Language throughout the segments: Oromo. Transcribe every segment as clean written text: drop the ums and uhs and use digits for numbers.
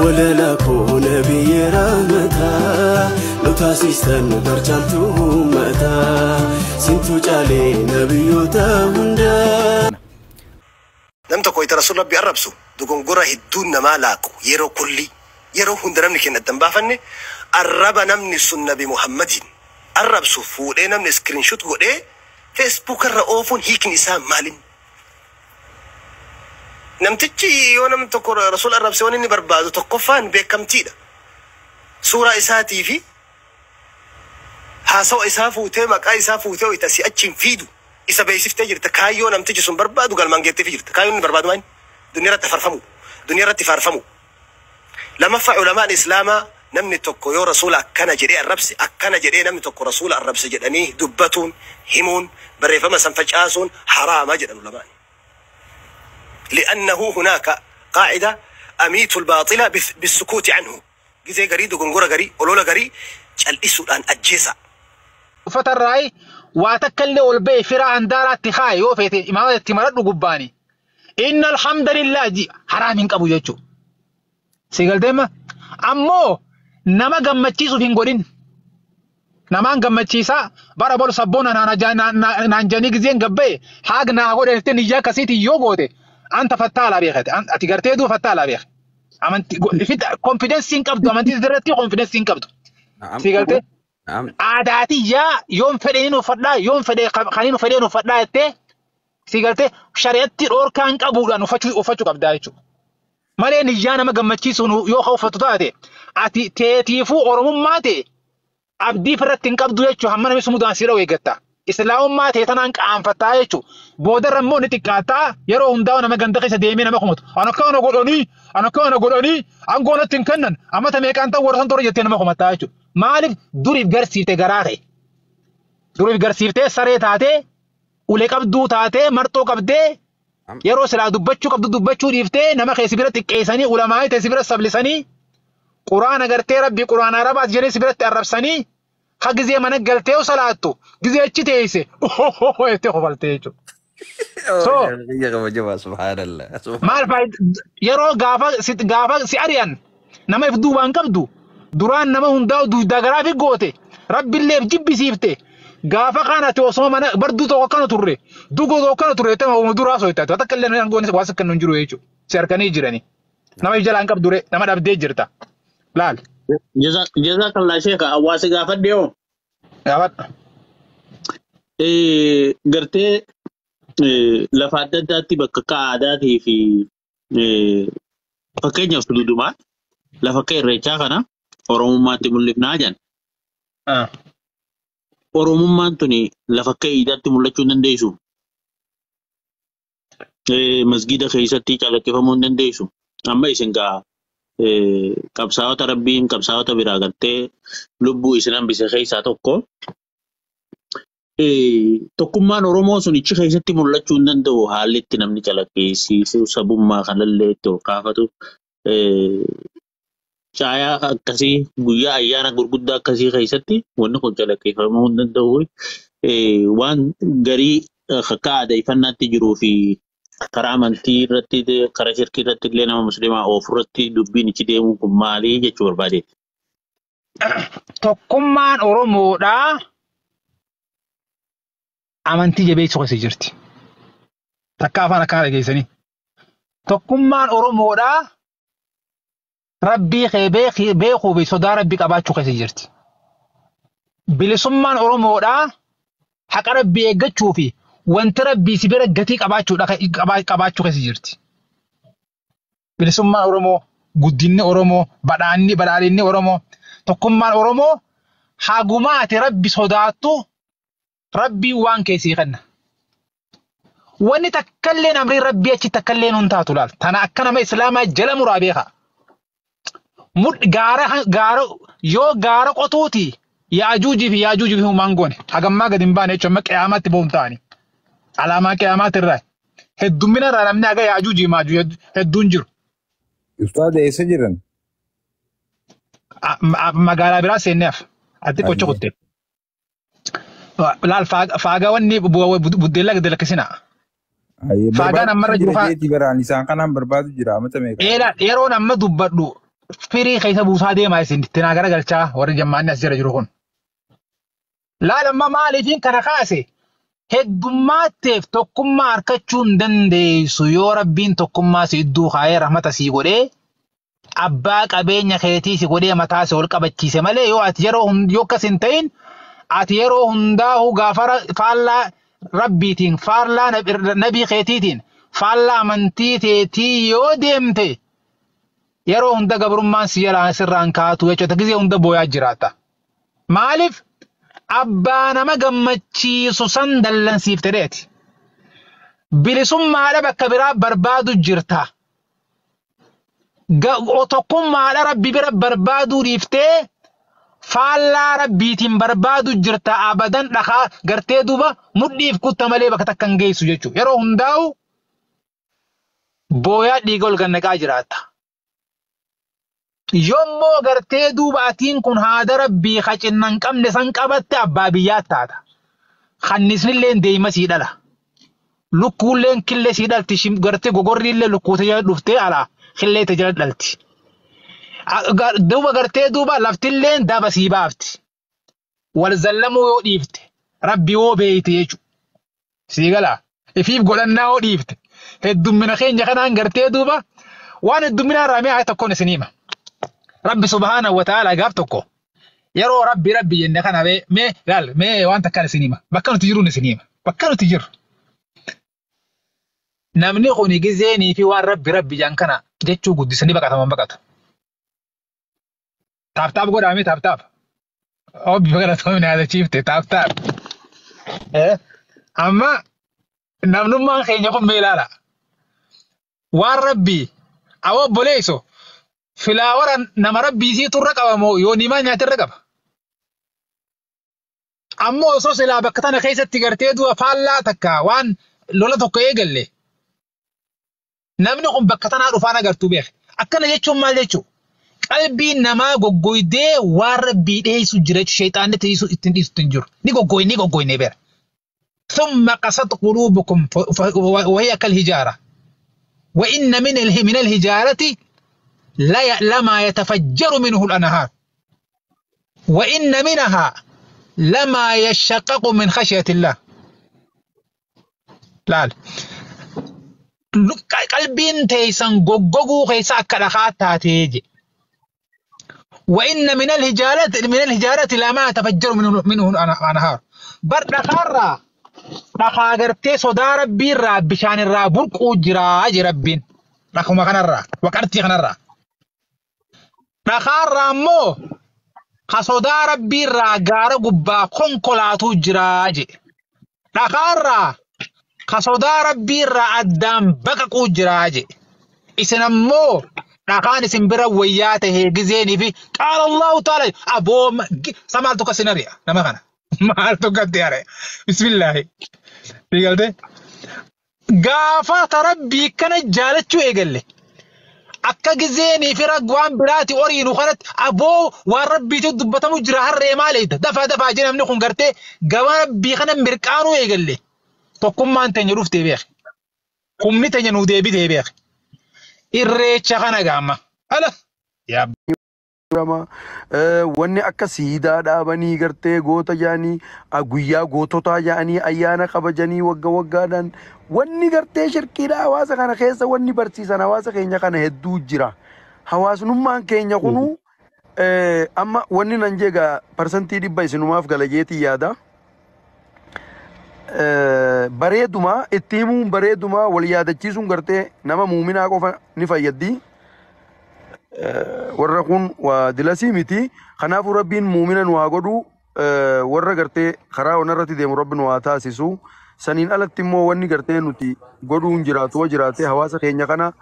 Walala koo nabiyyi rahmataa nu taasistan barcaaltuu uummataa sintu caalee nabiyyoota hundaa. Nam tokko ita Rasuul Rabbi arrabsu dogongora hedduun namaa laaqu yeroo kulli yeroo hunda namni keenya addan baafanne arraba namni sun Nabi Muhammadiin arrabsu fuudhee namni screenshot godhee Facebook irra oofuun hiikni isaa maalin? Namtichi yoo namni tokko Rasuul arrabse waan inni barbaadu tokkoffaan beekamtiidha. Suuraa isaatii fi haasawa isaa fuutee, maqaa isaa fuutee wayita si achiin fiidu isa beeksiftee jirta. Kaayyoo namtichi sun barbaadu galmaan geetteef jirta. Kaayyoon inni barbaadu maali? Duniyaa irratti farfamu, duniyaa irratti faarfamu. Lamaffaa, ulamaan Islaamaa namni tokko yoo Rasuula akkana jedhee arrabse, akkana jedhee namni tokko Rasuula arrabse jedhanii dubbatuun, himuun, barreeffama san facaasuun haraama jedhan ulamaan. لأنه هناك قاعدة: أميت الباطل بالسكوت عنه. Gizee garii dogongora garii, olola garii cal'isuudhaan ajjeesa. Uffata irraa waa takka illee ol ba'e firaa handaaraatti kaaye yoo feete imaamata itti maradhu gubbaani. Inna alhamdulillah ji haraam hin qabu jechuudha. Si galteema ammoo nama gammachiisuuf hin godhin. Namaan gammachiisaa bara bolu sabboona naan janii gizeen gabba'e haag naa godhe jettee niyyaa akkasiitiin yoo goote anta fattaalaa beekate, ati gartee duu fattaalaa beeke. Amantii confidence hin qabdu, amantii irratti confidence hin qabdu. Si galtee? Aadaatiyyaa yoon fedhe ni uffadhaa, yoon fedhe kan inni fedheen uffadhaa jettee, si galtee, shari'atti dhoorkaan qabuudhaan uffachuu qabdaa jechuudha. Malee niyyaa nama gammachiisuun yoo ka uffatu taate ati teetiifuu Oromummaa ta'e abdii irratti hin qabdu jechuudha. Hamma namni sumudaan si dha'u eeggatta. Islaamummaa ta'e tanaan qaanfattaa jechuudha. Boodarra immoo ni xiqqaataa, yeroo hundaa'u nama ganda keessa deemee nama kumatu. Ana akkana godhanii, ana akkana godhanii, aangoo natti hin kennan, amata meeqaan ta'u warra san toora jettee nama kumattaa jechuudha. Maaliif duriif garsiifte garaa ta'e? Duriif garsiiftee saree taatee, ulee qabduu taatee, marxoo qabdee, yeroo silaa dubbachuu qabdu dubbachuu dhiiftee, nama keessa bira xiqqeessanii, ulamaa ta'e si bira sablisanii, Quraana gartee Rabbi Quraana Arabaas jedhee si biratti arrabsanii, ha gizee mana galtee salaattu gizee achi teesse jettee kofaltee jechuudha. So Biyya kabajamaa, subhaanallah. Maal yeroo gaafa si ari'an nama if duubaan qabdu duraan nama hundaa'u dugda garaa fi goote Rabbiillee jibbisiifte. Gaafa kanati osoo mana barduu tokko akkana turre, dugoo tokko akkana turre jettee uuma duraa osoo itti takka illee aangoon waas akka hin jiru jechuudha. Si harkanii jirani. Nama if jalaan qabdu nama dhabdee jirta. Laal. Jazakallah sheeka, hawaasa gaafadhe hoo. Gaafadha. Gartee lafa adda addaatti bakka akka aadaatii fi fakkeenyaaf suduudumaa lafa akka Irreechaa kana Oromummaatti mul'ifnaa jedhan. Oromummaan tuni lafa akka iidaatti mul'achuu hin dandeessu. Masgiida keessatti calaqqifamuu hin dandeessu. Amma isin gaa qabsaa'ota Rabbiin qabsaa'ota biraa gartee lubbuu isin hambise keessaa tokko. Tokkummaan Oromoo sun ichi keessatti mul'achuu hin danda'u, haalli itti namni calaqqisiisu sabummaa kanallee itti ol kaafatu. Caayaa akkasii guyyaa ayyaana gurguddaa akkasii keessatti wanni kun calaqqifamuu hin danda'u. Waan garii akka aadaa jiruu fi karaa amantii irratti, karaa shirkii irratti illee nama Musliimaa oofu irratti dubbiin ichi deemuun kun maalii jechuu barbaadeeti? Tokkummaan Oromoodhaa amantii jabeessuu keessa jirti. Takka afaan akkanaa dhageessanii. Tokkummaan Oromoodhaa Rabbii kee beekuu fi sodaa Rabbii qabaachuu keessa jirti. Bilisummaan Oromoodhaa haqa Rabbii eeggachuu fi wanti Rabbii si bira gatii qabaachuu keessa jirti. Bilisummaan Oromoo, guddinni Oromoo, badhaanni badhaadhinni Oromoo, tokkummaan Oromoo hagumaa ati Rabbi sodaattu Rabbii waan keessii kenna. Wanni takkallee amrii Rabbii achi takkallee nun taatu laal. Tana akka nama Islaamaa jala muraa beeka. Gaara gaara yoo gaara qotuuti Yaajuujii fi humaan goone hagammaa gadi hin baane jechuun amma qiyaamaatti ba'uun ta'ani. Alaamaa qiyaamaatti irraa heddummina irraa namni haga Yaajuujii Maajuuj hedduun jiru. Ustaada, eessa jiran? Magaalaa biraa seenneef ati qocha kutte. Laal, faagaa wanni buddeella gadi lakkisinaa. Faagaan ammarra jiru Jeetii baraan isaan kanaan barbaadu jira amata meeqa? Eelaa yeroon amma dubbadhu Firii keessa buusaa deemaa isin itti naa garagalchaa warri jammaanni as jira jiru kun. Laal amma maaliifiin kana kaase? Heddummaatteef tokkummaa harkachuu hin dandeessu yoo Rabbiin tokkummaa si idduu kaayee rahmata sii godhee abbaa qabeenya keetii si godhee mataa si ol qabachiise malee. Yoo ati yeroo yoo akkas hin ta'in, ati yeroo hundaa'u gaafa faallaa Rabbiitiin, faallaa nabii keetiitiin, faallaa amantii teetii yoo deemte, yeroo hunda gabrummaan si jalaa sirraan kaatu jechuudha. Gizee hunda booyaa jiraata. Maaliif? Abbaa nama gammachiisu san dallansiifte dheeti. Bilisummaadha bakka biraa barbaadu jirta. Tokkummaadha Rabbi bira barbaaduu dhiiftee faallaa Rabbiitiin barbaadu jirta. Abadan dhakaa gartee duuba mudhiif kutta malee bakka takka hin geessu jechuudha. Yeroo hundaa'u booyaa dhiiga ol gannaqaa jiraata. Yommoo gartee duuba atiin kun haada Rabbii kacinna hin qabne san qabatte, abbaa biyyaa taata. Kannisnillee deema sii dhala. Lukkuulleen killee sii dhalti, gartee gogorriillee lukkuute jala dhuftee alaa killee te jala dhalti. Duuba gartee duuba laftilleen daba sii baafti. Wal zallamuu yoo dhiifte, Rabbi yoo beeyte jechuudha. Sii galaa? Ifiif godhannaa yoo dhiifte. Heddummina keenya kanaan gartee duuba waan heddumminaa irraa mee haa tokkoon isin hima. Rabbi subhaanahu wa ta'ala gaaf tokko yeroo Rabbi Rabbi jenne kana mee laal, mee waan takkaan isin hima. Bakka nuti jiruun isin hima. Bakka nuti jirru. Namni kun gizeenii fi waan Rabbi Rabbi jedhan kana jechuu guddisanii baqataman baqatu. Tap tap godhaame, tap tap. Obbi galatoomni yaadachiifte, tap tap. Amma namnummaan keenya kun mee ilaala. Waan Rabbii awwa obboleesso filaawara nama Rabbii isii turra qaba moo yoo nimaa nyaatirra qaba? Ammoo osoo silaa bakka tana keessatti gartee du'a faallaa takka waan lola tokko eegalle, namni kun bakka tanaa dhufaan agartuu beek. Akkana jechuun maal jechuu? Qalbiin namaa goggoydee waan Rabbii dheessu jira jechuudha. Shayxaanni dhiisu ittiin dhiisu hin jiru. Ni goggoyne, ni goggoyne beera. ثم قست قلوبكم وهي كالحجارة وإن من الحجارة لما يتفجر منه الأنهار وإن منها لما يشقق من خشية الله. Laal, qalbiin teessan goggoguu keessa akka dhakaa taatee je. وإن من الحجارة لما يتفجر منه الأنهار. Bar dhakaarraa, dhakaa gartee sodaa Rabbii irraa bishaan irraa burquu jiraa je Rabbiin. Dhakuma kanarraa, waqartii kanarraa. Dhakaarraa immoo ka sodaa Rabbii irraa gaara gubbaa konkolaatuu jiraa je. Dhakaarraa ka sodaa Rabbii irraa addaan baqaquu jiraa je. Isin ammoo dhakaan isin bira wayyaa tahee gizeenii fi qaala Allahu ta'ala aboo sa maaltu kasin ari'a nama kana, maaltu gatti ari'a? Bismillaahi, galtee gaafa ta Rabbii kana jaalachuu eegalle, akka gizeenii fi waan biraati oriinu kanatti aboo waan Rabbiitu dubbatamu jira, harree maal eeyda, dafaa dafaa jee namni kun gartee gama Rabbii kana mirqaanuu eegalle, tokkummaan teenya dhuftee beeke, humni teenya nuu deebitee beeke. Irreecha kana gaama ala yaa Wanni akka siidaa dhaabanii gartee goota jaanii, guyyaa goototaa jaanii ayyaana kabajanii wagga waggaadhaan, wanni gartee shirkiidha. Hawaasa kana keessa wanni barsiisan hawaasa keenya kana hedduu jira. Hawaasnummaan keenya kunu amma wanni nan jeega 100% isinumaaf gala jeetii yaada. Bareeduma itti himuun, bareeduma wal yaadachiisuun gartee nama muuminaa qofa ni fayyaddi. Warra kun waa dilasii miti. Kanaafuu Rabbiin muumina nu haa godhu, warra gartee karaa onarratti deemu Rabbi nu haa taasisu. Saniin alatti immoo wanni gartee nuti godhuun jiraatu yoo jiraate, hawaasa keenya kana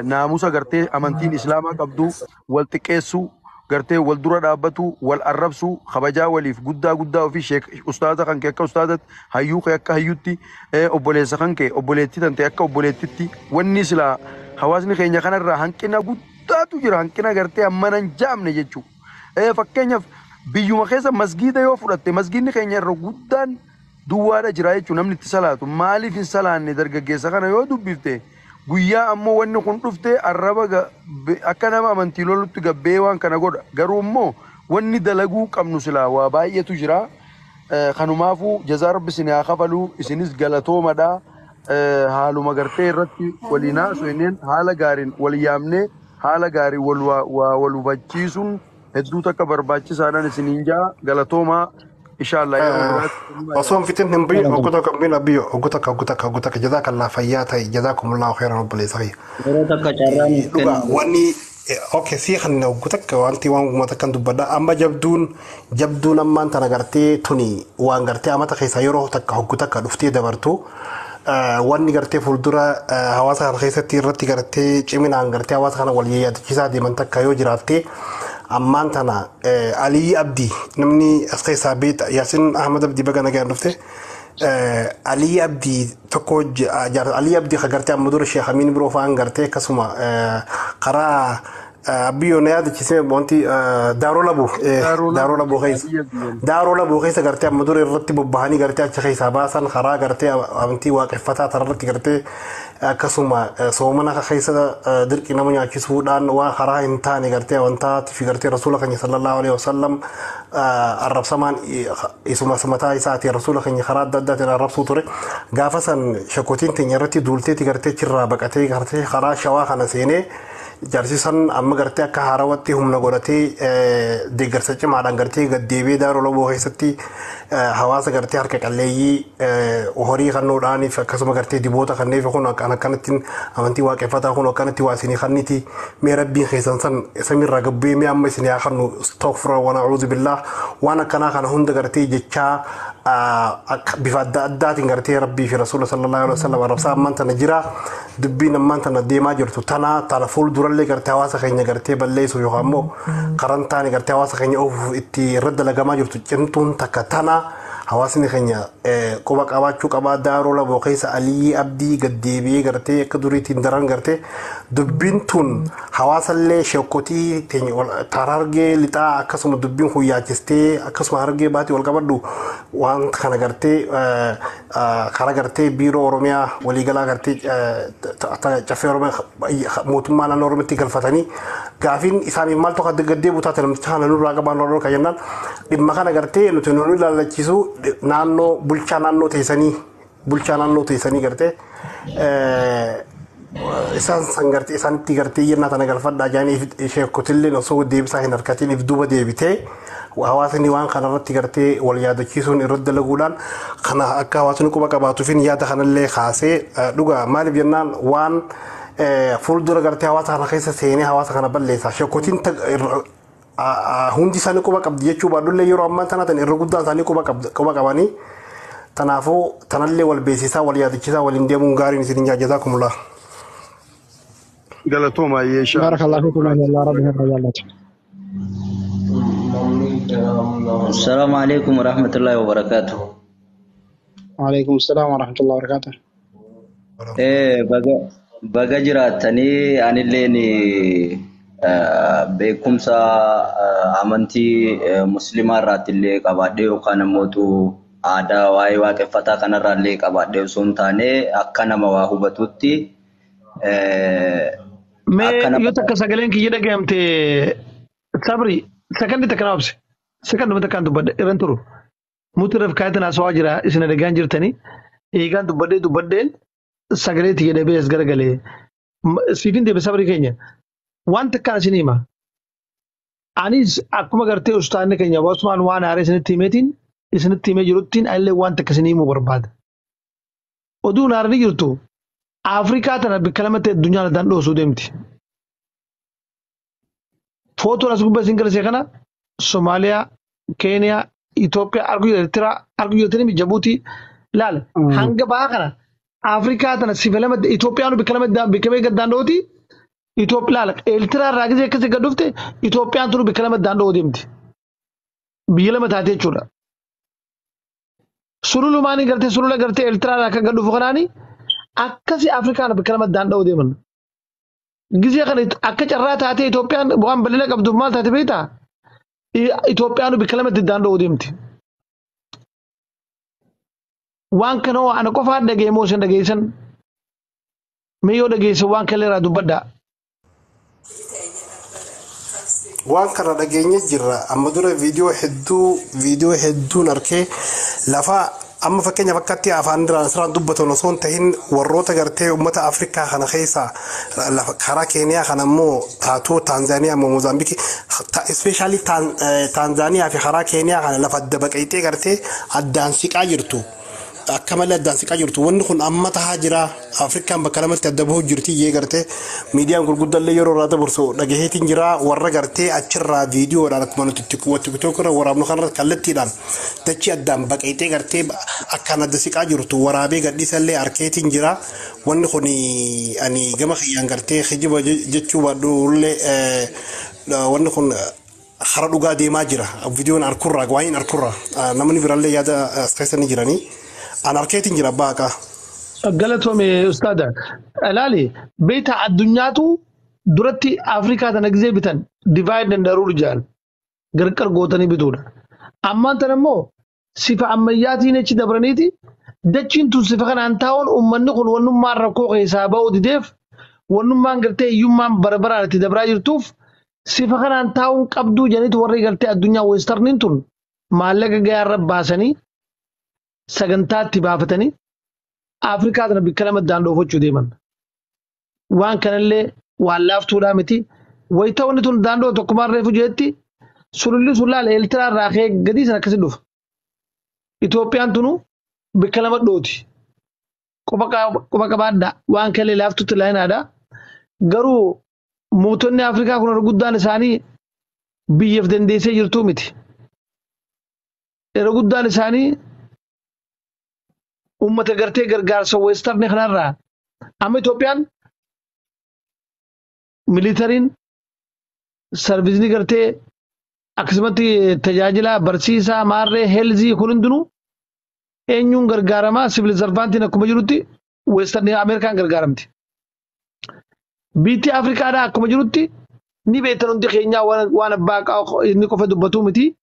naamusa gartee amantiin islaamaa qabdu, wal xiqqeessuu, gartee wal dura dhaabbatu, wal arrabsuu, kabajaa waliif guddaa guddaa ofii, sheek ustaaza kan kee akka ustaazatti, hayyuu kee akka hayyutti, obboleessa kan kee, obboleettii tante akka obboleettitti. Wanni silaa hawaasni keenya kanarraa hanqina guddaatu jira, hanqina gartee hammana hin jaamne jechuudha. Fakkeenyaaf biyyuma keessa masgiida yoo fudhatte, masgiidni keenya irra guddaan duwwaadha jira jechuudha, namni itti salaatu. Maaliif hin salaanne? Dargaggeessa kana yoo dubbifte Guyyaa ammoo wanni kun dhufte arraba akka nama amantii lolutti gabbee waan kana godha. Garuu immoo wanni dalaguu qabnu silaa waa baay'eetu jira. Kanumaafuu jazaa rabbi isin haa kafaluu, isinis galatoomadha. Haaluma gartee irratti waliin haasofneen haala gaariin wal yaamnee haala gaariin wal wal hubachiisuun hedduu takka barbaachisaadhaan isiniin jaa, galatoomaa, inshallah yeroo biraatti. Osoo hin fitin hin bu'in, oggu tokko hin bu'in abiyyo, oggu takka, oggu takka, oggu takka. Jazaakallaa, fayyaa ta'e, jazaakumullahu khairan, obboleessa kiyya. Yeroo takka carraa nuuf Dhugaa kennu. Wanni okay sii kan oggu takka wanti waan uummata kan dubbadha amma jabduun jabduun ammaan tana gartee tuni waan gartee amata keessaa yeroo takka oggu takka dhuftee dabartu, wanni gartee fuuldura hawaasa kana keessatti irratti gartee ciminaan gartee hawaasa kana wal yaadachiisaa deeman takka yoo jiraatte, ammaan tana Aliyyi Abdii namni as keessaa beekta, Yaasin Ahmad Abdii, baga nagaan dhufte. Aliyyi Abdii tokko, Aliyyi Abdii ka gartee amma dura Sheekh Amiin biroo fa'aan gartee akkasuma karaa abbiyyoo na yaadachiisee wanti Daaroo Labuu, Daaroo Labuu keessa, Daaroo Labuu keessa gartee amma dura irratti bobbahanii gartee achi keessaa baasan, karaa gartee amantii waaqeffataa tanarratti gartee akkasuma soomana keessa dirqi nama nyaachisuudhaan waan karaa hin taane gartee amantaa fi gartee rasuula keenya sallallahu alaihi wasallam arrabsamaan isuma mataa isaatiin rasuula keenya karaa adda addaatiin arrabsuu ture. Gaafa san shakkotiin teenya irratti duulteeti gartee achirraa baqatee gartee karaa Shawaa kana seenee, jaarsi san amma gartee akka haarawatti humna godhatee deeggarsa cimaadhaan gartee gaddeebi'ee Daaroo Labuu keessatti hawaasa gartee harka qalleeyyii horii kennuudhaaniif akkasuma gartee diboota kanneef kun akkanatti amantii waaqeffataa kun akkanatti waa isinii kanniti, mee rabbiin keessan san samiirraa gabbee mee amma isinii haa kennu, astaghfirullah wa na'uudhu billah, waan akkanaa kana hunda gartee jechaa bifa adda addaatiin gartee rabbii fi rasuula sallallahu alaihi wasallam arrabsaa ammaan tana jira. Dubbiin ammaan tana deemaa jirtu tana tana fuuldurallee gartee hawaasa keenya gartee balleessu yookaan immoo karan taane gartee hawaasa keenya oofuuf itti irra dalagamaa jirtu cimtuun takka tana. Hawaasni keenya quba qabaachuu qabaa. Daaroo Laboo keessa Aliyyi Abdii gaddeebi'ee gartee akka duriitiin daran gartee dubbiin tun hawaasallee shekkotii Harargee Lixaa akkasuma dubbiin kun yaachistee, akkasuma Harargee Baatii wal qabadhu waan kana gartee karaa gartee biiroo Oromiyaa waliigalaa gartee caffee Oromiyaa mootummaa naannoo Oromiyaatti galfatanii gaafiin isaaniif maaltu akka gaddeebu taate, namticha kana nurraa qabaan nurraa kan jennaan, dhimma kana gartee nuti nu ilaallachiisu, naannoo bulchaa naannoo teessanii, bulchaa naannoo teessanii gartee isaan san gartee isaanitti gartee yennaa tana galfadhaa jedhanii, sheekotilleen osoo deebisaa hin harkatiin if duuba deebitee, hawaasni waan kanarratti gartee wal yaadachiisuun irratti dalaguudhaan kana akka hawaasni quba qabaatuufin yaada kanallee kaasee. Dhugaa maaliif jennaan, waan fuuldura gartee hawaasa kana keessa seenee hawaasa kana balleessa. Sheekotiin hundi isaanii quba qabdi jechuu baadhullee, yeroo ammaa tana tan irra guddaan isaanii quba qabanii, tanaafuu tanallee wal beeksisaa, wal yaadachiisaa waliin deemuun gaariin isin jaajataa. Galatooma yeeshaa. Barakallahu fiikum, Allah rabbi irra jaallatu. Assalamu alaikum warahmatullahi wabarakatuh. Waalaikum salaam warahmatullahi wabarakatuh. Baga baga jiraattanii. Anilleen beekumsa amantii musliimaa irraatti illee qabaadhee yookaan ammootu aadaa waa'ee waaqeffataa kanarraa illee qabaadhee osoo hin taane, akka nama waa hubatutti Mee akka nama yoo takka sagaleen kiyya dhagayamte, sabri sakandii takka na obse, sakanduma takkaan dubbadhe irran turu. Muti raf kaayatin haasawaa jira, isin dhagaan jirtanii eegaan dubbadhee dubbadheen sagalee tiyya dhabee as garagalee siifin deebe. Sabri keenya, waan takkaan isin hima. Anis akkuma gartee ustaanni keenya Osmaan waan haaree isinitti himeetiin isinitti himee jiruttiin anillee waan takka isin himuu barbaada. Oduun haaraan jirtu Afrikaa tana bakka lamatti addunyaan addaan dhoosuu deemti. Footoon as gubbaa isin garsiise kana Somaaliyaa, Keeniyaa, Itoophiyaa arguu, Eertiraa arguu jirtanii, Jabuutii laala. Hanga bahaa kana Afrikaa tana sifa lamatti Itoophiyaan bakka lamatti bakka meeqa addaan dhooti? Itoophiyaa laala. Eertiraa irraa gisee akkasii gad dhufte, Itoophiyaan tunu bakka lamatti addaan dhoo deemti. Biyya lama taatee jechuudha. Sululumaanii gartee sulula gartee Eertiraa irraa akka gad dhufu kanaani akkasii Afrikaan bakka lamatti addaan dhoo deeman. Gisee kana akka carraa taatee Itoophiyaan waan bal'ina qabduuf maal taate beektaa? Itoophiyaan bakka lamatti addaan dhoo deemti. Waan kana hoo ana qofaan dhaga'e moo isin dhageessan? Mee yoo dhageesse waan kana irraa dubbadhaa. Waan kana dhageenye jirra. Amma dura viidiyoo hedduu viidiyoo hedduun arkee lafa amma fakkeenya fakkatti afaan diraan asirraan dubbatan osoo hin tahin warroota gartee uummata Afrikaa kana keessa lafa karaa Keeniyaa kana immoo taatoo Taanzaaniyaa immoo Moozaambiikii, especially Taanzaaniyaa fi karaa Keeniyaa kana lafa adda baqayxee gartee addaan siqaa jirtu. Akka malee addaan siqaa jirtu. Wanni kun amma tahaa jira. Afrikaan bakka lamatti adda bahuu jirti jee gartee miidiyaan gurguddallee yeroo irraa dabarsu dhagaheetiin jira. Warra gartee achirraa viidiyoodhaan akkuma nuti TikTok irra waraabnu kanarra kallattiidhaan dachii addaan baqayxee gartee akkaan adda siqaa jirtu waraabee gadhiisallee arkeetiin jira. Wanni kun ani gama kiyyaan gartee kijiba jechuu baadhuullee, wanni kun hara dhugaa deemaa jira. Viidiyoon arkurraa waa'een arkurraa namni birallee yaada as keessa ni jiranii. An arkeetiin jira abbaa haqaa. Galatoome ustaada. Ilaali, beektaa addunyaatu duratti Afrikaa tana gizee bitan divide and rule jedhan, gargar gootanii bituudha. Ammaan tana immoo sifa ammayyaatiin achi dabraniiti dachiin tun sifa kanaan taa'uun uummanni kun wannummaan rakkoo keessaa ba'uu dideef, wannummaan gartee hiyyummaan bara baraan itti dabraa jirtuuf, sifa kanaan taa'uun qabduu jedhaniitu warri gartee addunyaa weestarniin tun maallaqa gahaa irra baasanii sagantaa itti baafatanii Afrikaa tana bikka lama addaan dhoofachuu deeman. Waan kanallee waan laaftuudhaa miti. Wayita wanni tun daandoo tokkummaan reefu jeetti sululli sun laala Eeltiraa irraa ka'ee gadii sana akkasi dhufa. Itoophiyaan tunu bikka lama dhooti. Quba qabaadhaa, waan kalee laaftutti laayinaadha. Garuu mootonni Afrikaa kun irra guddaan isaanii biyyaaf dandeessee jirtuu miti. Irra guddaan isaanii uummata gartee gargaarsa weestarni kanarraa. Amma Itoophiyaan militariin sarvisni gartee akkasumatti tajaajila barsiisaa maarree health kun hundinuu eenyuun gargaaramaa? Civil servantiin akkuma jirutti weestarni Ameerikaan gargaaramti. Biitti Afrikaadhaa akkuma jirutti ni beektan hundi keenyaa, waan abbaa inni qofa dubbatu miti.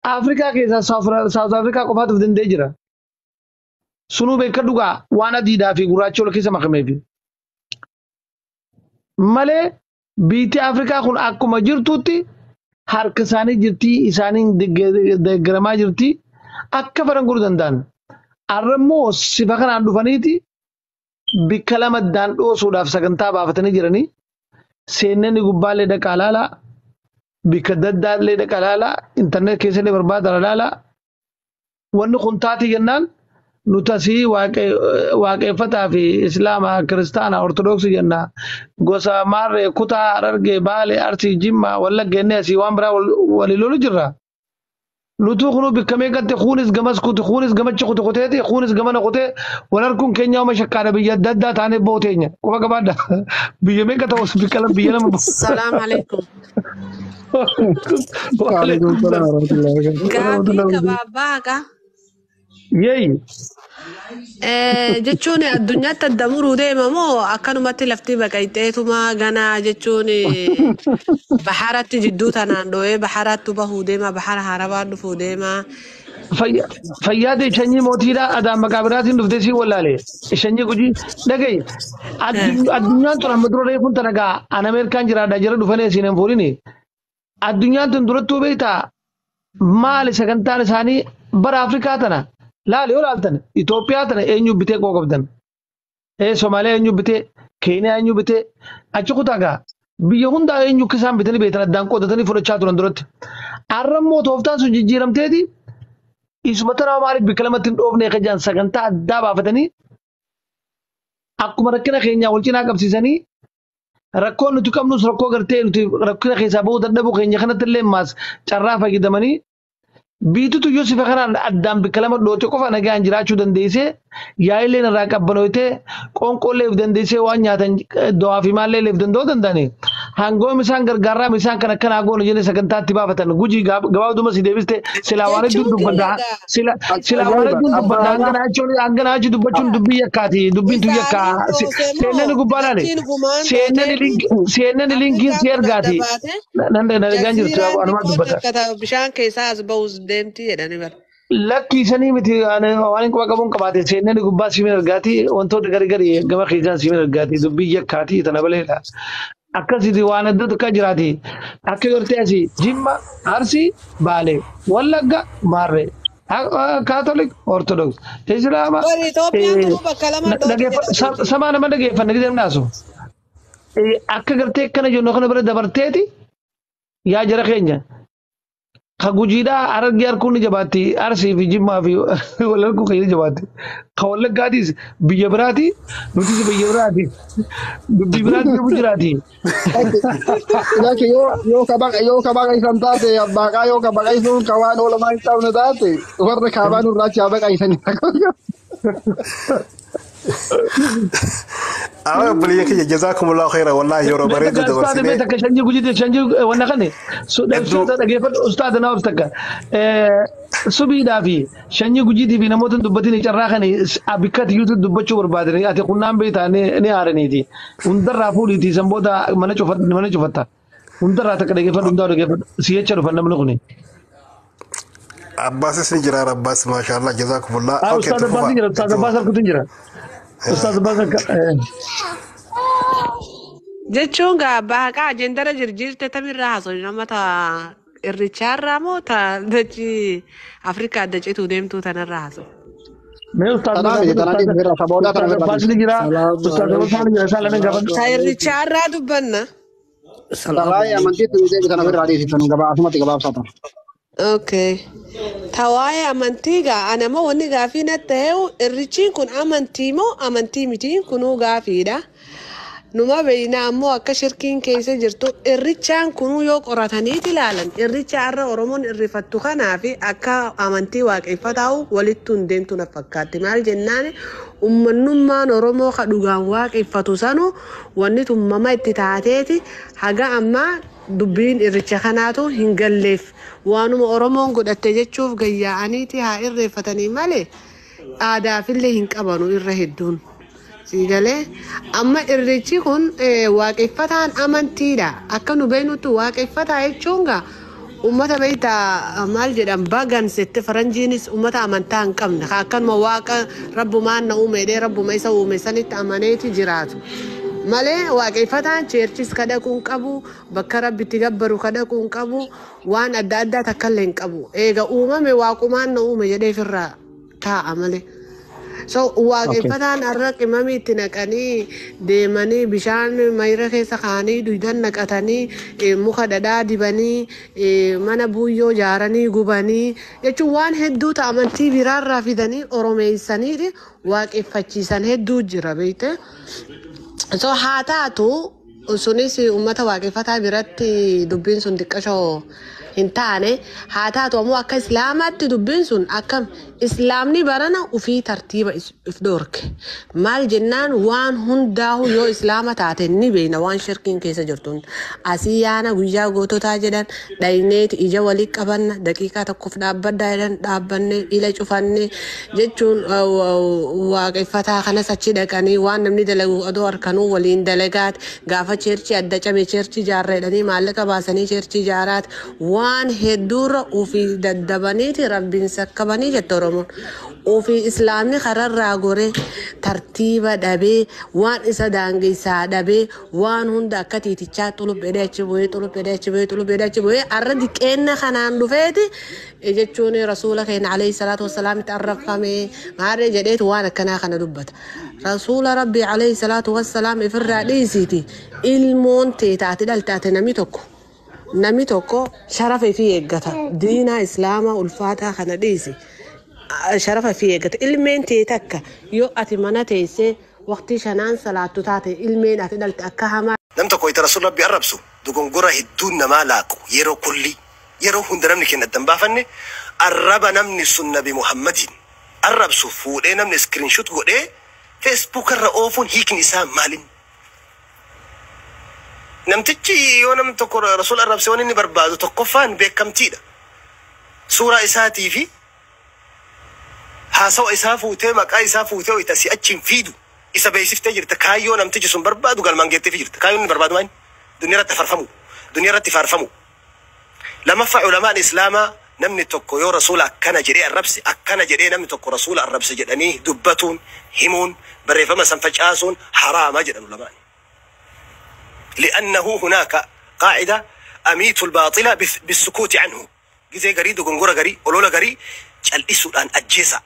Afrikaa keessaa South Afrikaa qofaatu of danda'ee jira. Sunuu beeka dhugaa waan adiidhaa fi gurraacha wal keessa makameefi. Malee biitti Afrikaa kun akkuma jirtutti harka isaanii jirti, isaaniin deeggaramaa jirti, akka fedhan godhuu danda'an. Har'a immoo sifa kanaan dhufaniiti bikka lama addaan dhoosuudhaaf sagantaa baafatanii jiranii. Seennanni gubbaallee dhaqaa laalaa, bikka adda addaallee dhaqaa laalaa, intarneet keessallee barbaada laalaa. Wanni kun taatee jennaan nuti asii waaqeffataa fi islaama, kiristaana, ortodoksii jenna, gosa maarree kutaa Harargee, Baalee, Arsii, Jimmaa, Wallagga jennee asii waan biraa walii lolu jirra. Nutuu kunuu bikka meeqatti kuunis gamas kuti, kuunis gamachi kuti kuteeti, kuunis gamana kutee wal harkuun keenya uma shakkaadha. Biyya adda addaa taanee booteenya quba qabaadha, biyya meeqa ta'us bikka biyya lama. Salaam alaikum. Waalaikum salaam warahmatullahi wabarakatuh. Gaaffii gabaabaa haqaa. Yeey. Jechuun addunyaatti adda muruu deema moo akkanumatti lafti baqayxeetuma ganaa jechuun baharatti jidduu tanaan dho'ee baharatti bahuu deema, bahara harabaan dhufuu deema? Fayyaade sanyii mootiidha, adaan maqaa biraatiin dhuftee sii wallaale sanyii Gujii dhagayi. Addunyaan tun amma dura reefuun tana gaa an Ameerikaan jiraadha jira dhufanii asiin hin fuudhini. Addunyaan tun durattuu beektaa maali sagantaan isaanii bara Afrikaa tana laali yoo laaltan Itoophiyaa tana eenyu bitee qoo qabdan, Somaaliyaa eenyu bitee, Keeniyaa eenyu bitee, achi kutaa gaa biyya hundaa eenyu akka isaan bitanii beektan addaan qoodatanii fudhachaa turan duratti. Har'a immoo tooftaan sun jijjiiramteeti isuma tanaa maaliif bikka lamatti hin dhoofne akka jedhan sagantaa addaa baafatanii akkuma rakkina keenyaa wal cinaa qabsiisanii, rakkoon nuti qabnus rakkoo gartee nuti rakkina keessaa bahuu dadhabuu keenya kanatti illee maas carraa fayyadamanii biitutu yoo sifa kanaan addaan bikka lama dhoote qofa nagaan jiraachuu dandeessee, yaa'illeen irraa qabbanooytee qoonqoollee if dandeessee waan nyaatan do'aa fi maallee if danda'uu danda'ani. Hangoom isaan gargaarraa isaan kan akkanaa goonu jennee sagantaa itti baafatan. Gujii gabaabduma si deebiste silaa waan hedduun Jechuun dubbadha. kiyya Silaa waan Ajaa'iba. hedduun dubbadha. Abbaa Hangana achi dubbachuun dubbii yakkaati. Dubbiin tu yakka. Isaanii dhoose moo Seennani gubbaa laale. dachiin gumaan Seennani dhooteeti linki seennani linkiin si Afrikaan kun adda ergaati. baate Nan nagaan jirtu jaziiraan anumaa xiqqoo dubbata. takka ta bishaan keessaa as ba'us deemti jedhani bara. Lakkiisanii miti waan hin quba qabuun qabaate seenaan gubbaa siimeen argaati wantoota gari gama keessaan siimeen argaati dubbii yakkaati tana baleedha. Akkasitti waan adda tokko jiraati. Akka gartee asii Jimma, Arsii, Baalee, Wallagga, Maarree, Kaatolik, Ortodoks, Islaama. Bari Itoophiyaan tunu bakka lama dhoofte. Samaa nama dhageeffanne gideem naasu. Akka gartee akkana jennu kana bira dabarteeti yaa jara keenya. Ka gujiidhaa Harargee harkuun ni jabaatti. Arsii fi Jimmaa fi wal harkuu kan ni jabaatti. Ka Wallaggaatiis biyya biraati. Nutis biyya biraati. Dubbii biraati deemu jiraati. Laki yoo ka baqaysan taate abbaaqaa yoo ka baqaysuun ka waan oolmaa hin qabne taate warra kaabaa nurraa haa baqaysanii. Awwa obboleeyyan kiyya jazaakumullahu khayran wallaahi yeroo bareedu dabarsinee. Takka shanjii gujite shanjii wanna kane suuta dhageeffadhu ustaada naaf takka subiidhaa fi shanjii gujiitii fi namoota dubbatiin carraa kane bikkatti iyyuu dubbachuu barbaadani ati qunnaan beektaa ni haaraniiti hundarraa fuudhiitii san booda mana cufatta hundarraa takka dhageeffadhu hundaa dhageeffadhu si jecha dhufan namni kuni. Abbaasis ni jira Abbaas maashaallah jazaakumullah. Ustaad Abbaas ni jira Ustaad Abbaas harkutu jira. Ustaad Abbaas akka. Jechuun gaa baaqaa ajeendara jirjiirte tamirraa haasofni nama ta irrichaarraa moo ta dachii Afrikaa adda cituu deemtuu tanarraa haasofni. Mee Ustaad Abbaas ni jira Ustaad Abbaas ni jira isaan lameen gaafadhu. Ta irrichaarraa dubbanna. Waa'ee amantiitti nu deebisan ofirraa dhiisisan asumatti gabaabsatan. Okay. Ta waa'ee amantii gaa anama wanni gaafii natti ta'e irrichiin kun amantii moo amantii mitiin kunuu gaafiidha. Numa beeyna ammoo akka shirkiin keessa jirtu irrichaan kunuu yoo qorataniit ilaalan irricha har'a Oromoon irrifattu kanaa fi akka amantii waaqeffataa'u walittu hin deemtu na fakkaatti. Maal jennaan ummannummaan Oromoo ka dhugaan waaqeffatu sanu wanni tummama itti taateeti haga ammaa dubbiin irricha kanaatu hin galleef waanuma Oromoon godhatte jechuuf gayyaa'aniiti haa irreeffatanii malee aadaafillee hin qabanu irra hedduun. Siigalee amma irrichi kun waaqeffataan amantiidha. Akka nu beeknutti waaqeffataa jechuun gaa uummata beektaa maal jedhan bagansetti faranjiinis uummata amantaa hin qabne akkanuma waaqa rabbumaan na uume jedhee rabbuma isa uume sanitti amaneeti jiraatu. Malee waaqeffataan cheerchis kadhaquu hin qabu bakka rabbitti gabbaru kadhaquu hin qabu waan adda addaa takka illee hin qabu. Eega uumame waaqumaan na uume jedhee ofirraa taa'a malee. So waaqeffataan har'a qimamii itti naqanii deemanii bishaan mayra keessa kaa'anii dugdan naqatanii muka dhadhaa dibanii mana buuyyoo ijaaranii gubanii jechuun waan hedduu ta'a amantii biraarraa fidanii oromeessanii waaqeffachiisan hedduu jira beekte. So haa taatu sunis uummata waaqeffataa biratti dubbiin sun xiqqashoo hin taane haa taatu ammoo akka islaamaatti dubbiin sun akkam islaamni barana ufii tartiiba if dhoorke maal jennaan waan hundaahu yoo islaama taate ni beekna waan shirkiin keessa jirtu asii yaana guyyaa goototaa jedhan dhayneeti ija walii qabanna daqiiqaa tokkoof dhaabbaddaa jedhan dhaabbanne ila cufanne jechuun waaqeffataa kanas achi dhaqanii waan namni dalagu odoo harkanuu waliin dalagaat gaafa cheerchii adda cabe cheerchii ijaarreedhanii maallaqa baasanii cheerchii ijaaraat waan hedduurra ofii daddabaniiti rabbiin sakkabanii jette Oromoon. Ofii islaamni kararraa goree tartiiba dhabee waan isa daangeessaa dhabee waan hunda akka tiitichaa xuluphedhee achi bu'ee xuluphedhee achi bu'ee xuluphedhee achi bu'ee har'a diqeenna kanaan dhufeeti jechuun rasuula keenya alayhi salaatu wassalaamitti arrafame maarree jedheetu waan akkanaa kana dubbata. Rasuula rabbii alayhi salaatu wassalaam ifirraa dhiisiiti ilmoon teetaati dhaltaate namni tokko. Namni tokko sharafa ifii eeggata. Diinaa islaamaa ulfaataa kana dhiisi. Sharafa ifii eeggata. Ilmeen tee takka yoo ati mana teessee waqtii shanaan salaattu taate ilmeen ati dhalte akka hamaa. Nam tokko itti rasuul rabbi arrabsu dogongora hedduun namaa laaqu yeroo kulli yeroo hunda namni keenya addan baafanne arraba namni sun nabi Muhammadiin arrabsu fuudhee namni iskiriinshoot godhee feesbuuk irra oofuun hiikni isaa maalin? Namtichi yoo namni tokko rasuul arrabse waan inni barbaadu tokkoffaan beekamtiidha. Suuraa isaatii fi haasawa isaa fuutee maqaa isaa fuutee wayita si achiin fiidu isa beeksiftee jirta kaayyoo namtichi sun barbaadu galmaan geetteef jirta. Kaayyoon inni barbaadu maali? Duniyaa irratti farfamu. Duniyaa irratti faarfamu. Lammaffaa ulamaan islaamaa Namni tokko yoo Rasuula akkana jedhee arrabse, akkana jedhee namni tokko Rasuula arrabse jedhanii dubbatuun, himuun, barreeffama san facaasuun haraama jedhan ulamaan. لأنه هناك قاعدة أميت الباطل بالسكوت عنه. Gizee garii dogongora garii olola garii cal'isuudhaan ajjeesa.